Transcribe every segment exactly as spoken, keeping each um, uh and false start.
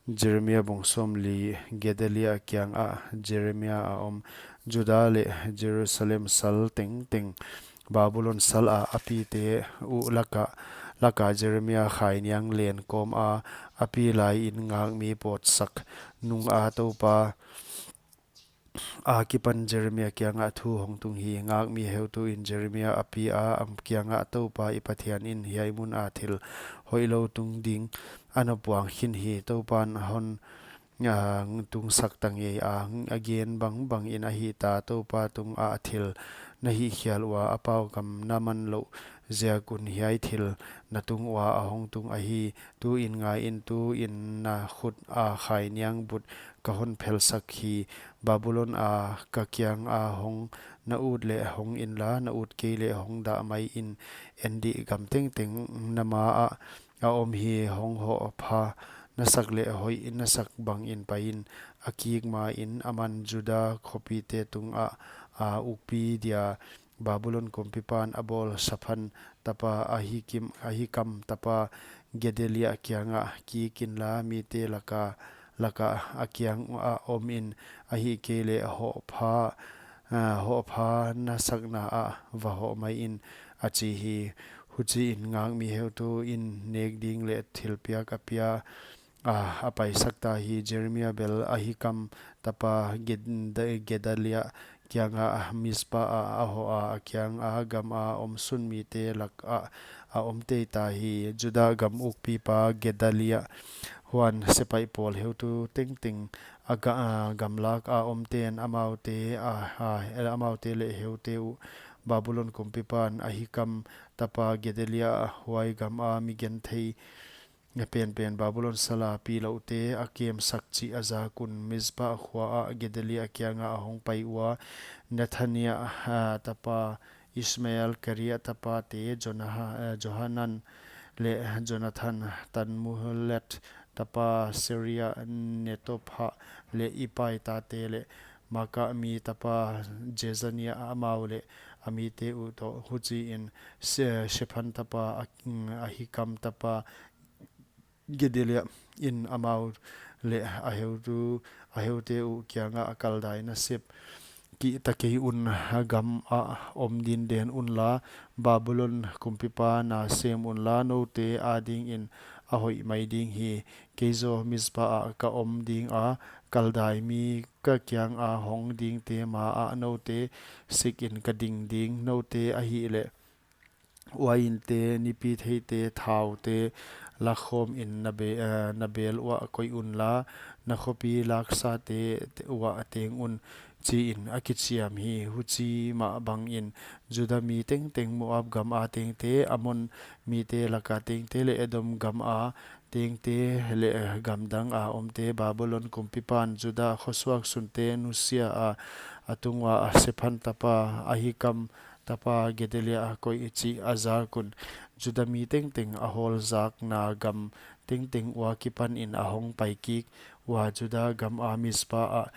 Jeremia bung sawmli. Gedalia kiangah Jeremia a om. Juda leh Jerusalem sal tengteng, Babulon sal a a pite uh laka, laka Jeremia khainiang len kawma a pi laiin ngakmi pawtsak nunga Toupa akipan Jeremia kiangah thu hong tung hi. Ngakmi heutuin Jeremia a pia, a kiangah, Toupa i Pathianin hiai muna thil hoihlou tung ding ana puang khin hi. Toupan hon, ah, tungsak ta ngei a, a gen bangbangin ahita. Toupa tungah thil na hihkhial ua, a pau gam na man louh ziak un hiai thil na tung ua a hong tung ahi. Tuin ngaiin, tuin na khut a khainiang but ka hon phelsak hi. Babulon a ka kianga hong na ut leh hong inla, na ut kei leh hong dah maiin. En dih, gam tengteng na maah a om hi. Hong hohpha na sak leh hoih na sak bangin paiin, a kik main aman Juda khopite tungah a ukpi dia. Babulon kumpipan a bawl Shaphan tapa Ahikim, Ahikam tapa Gedalia kiangah, Kik inla, mite laka, laka a kiangah omin, ahihkeileh hohpha, ah, hohpha na sakna ah va hoh maiin, a chi hi. Huchiin ngakmi heutuin nek ding leh thilpiak a pia, ah, a paisak ta hi. Jeremia bel Ahikam tapa Ged-, Gedalia kianga Mizpa ah a hoha, a kianga, Gama omsun mite lakah a om teita hi, Juda gam ukpipa Gedalia. Huan sepaih pawl heutu tengteng, a ga-, a gamlak a omten, amaute a, a, amaute leh heute uh Babulon kumpipan Ahikam tapa Gedalia, huai gama mi genthei penpen, Babulon sala pilouhte a kemsak chih a zak un Mizpa khuaah Gedalia kiangah a hongpai ua. Nethania, ah, tapa Ishmael, Karea tapate Jonaha-, eh, Johanan leh Jonathan, Tanhumet tapa Seria, Netopha leh Ephai tate leh Maaka mi tapa Zezania, amau leh a mite uh toh. Huchiin Se-, Shaphan tapa Ah-, Ahikam tapa Gedalia in amau leh a heutu, a heute uh kiangah, Kaldai nasep kihta kei un, gamah om dinden unla, Babulon kumpipa na sem unla, noute adingin a hoih mai ding hi. Kei zaw Mizpa ah ka om dinga, Kaldai mi ka kianga hong dingte maah noute sikin ka ding ding. Noute ahihleh uainte, nipitheite, thaute lakhawmin na be-, eh, na bel uah koih unla, na khopi laksate te uah teng un, chiin a kichiam hi. Huchi mah bangin Juda mi tengteng, Moab gama tengte, Ammon mite laka tengte leh Edom gama tengte leh gamdanga omte, Babulon kumpipan Juda khosuak sunte nusia a, a tunga Shaphan tapa Ahikam tapa Gedalia koih chih a zak un, Juda mi tengteng a hawlzakna gam tengteng ua kipanin a hongpai kik ua, Juda gama Mizpa ah,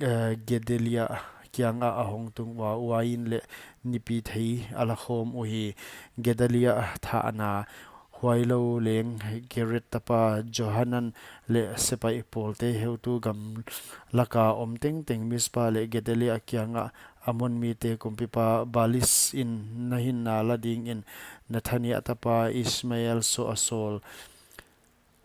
eh, Gedalia kiangah a hongtung ua, uain leh nipithei a lakhawm uhi. Gedalia thahna huailou leng Kereth tapa Johanan leh sepaih pawlte heutu gamlaka om tengteng Mizpa leh Gedalia kiangah, Ammon mite kumpipa Baalis in na hinna la dingin Nethania tapa Ishmael soh a sawl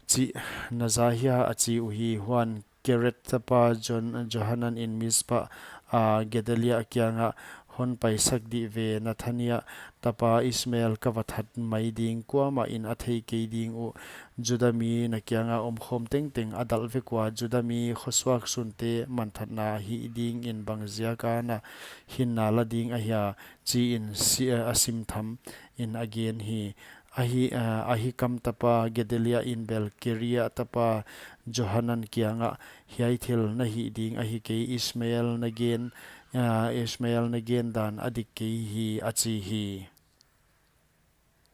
chih na za hia, a chi uhi. Huan Kereth tapa Jon-, Johanan in Mizpa ah Gedalia kiangah, Hon paisak dih ve, Nethania tapa Ishmael ka va that mai ding, kuamahin a thei kei ding uh. Juda mi na kianga omkhawm tengteng a dalh vek ua, Juda mi khosuak sunte manthatna hih dingin bangziaka na hinna la ding ahia, chiin si-, a simthamin a gen hi. Ahi-, ah, Ahikam tapa Gedalia in bel Karea tapa Johanan kiangah, Hiai thil na hih ding ahi kei, Ishmael na gen, ah, Ishmael na gen dan a dik kei hi, a chi hi.